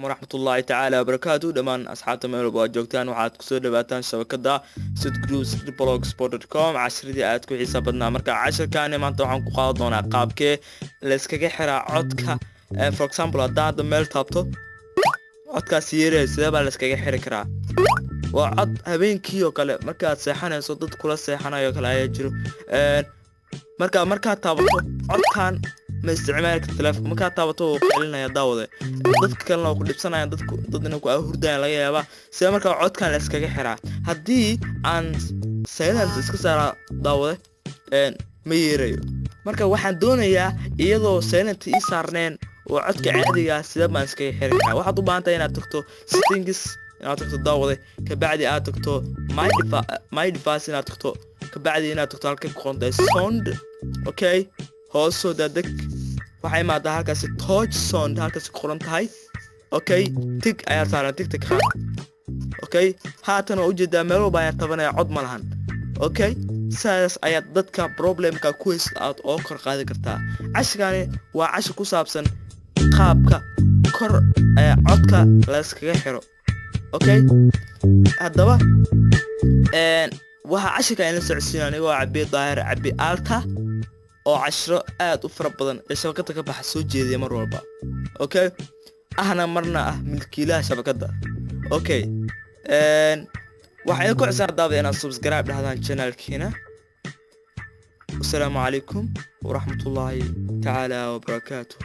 Waraxmatullaahi tacaala wabarakaatu. Dhammaan asxaabta meel walba aad joogtaan, waxaad kusoo dhawaataan shabakada sudgroups.blogspot.com, cashiradii aad ku xiisa badnaa. Marka cashirkaani maanta waxaan ku qaadan doonaa qaabkee layskaga xiraa codka. For example, haddaa hadda meel taabto, codkaas yeeraya, sidee baa layskaga xiri karaa? Waa cod habeenkii oo kale markaad seexanayso dad kula seexanayo kale ayaa jiro. Marka markaad taabato codkan, ma isticmaali karta telefonka. Markaad taabato, wuu qaylinaya, daawade. Dadka kalena waa ku dhibsanayaan, dadku dadna ku hurdayaan laga yaabaa. Sidee markaa codkan la iskaga xiraa? Haddii aan silent iska saaraa, daawade, ma yeerayo. Marka waxaan doonayaa iyadoo silent ii saarneen oo codka caadiga ah, sidee baan iskaga xiri karaa? Waxaad u baahan tahay inaad tagto settings, inaad tagto, daawade, kabacdi aad tagto my device, inaad tagto, kabacdi inaad tagto halka ku qoran tahay sound. Okay, hoos soo daadeg. Waxaa imaadaa halkaasi touch sound, halkaasi ku qoran tahay. Okay, tick ayaa saaran, tick tick qaad. Okay, haatan waa ujeedaa, meel walba ayaa tabanaya, cod ma lahan. Okay, sidaas ayaad dadka problemka ku haysta aad oo kor qaadi kartaa. Cashirkaani waa cashir ku saabsan qaabka kor ee codka layskaga xiro. Okay, haddaba waxaa cashirka ina socodsiin anigoo Cabi Daahir Cabi Alta, oo cashiro aad u fara badan ee shabakada ka baxa soo jeediya mar walba. Okay, ahna marna ah milkiilaha shabakada. Okay, waxaa idin ku codsan daawada inaad subscribe dhahdaan channelkiina. Wasalaamu calaykum waraxmatullaahi tacaala wabarakaatu.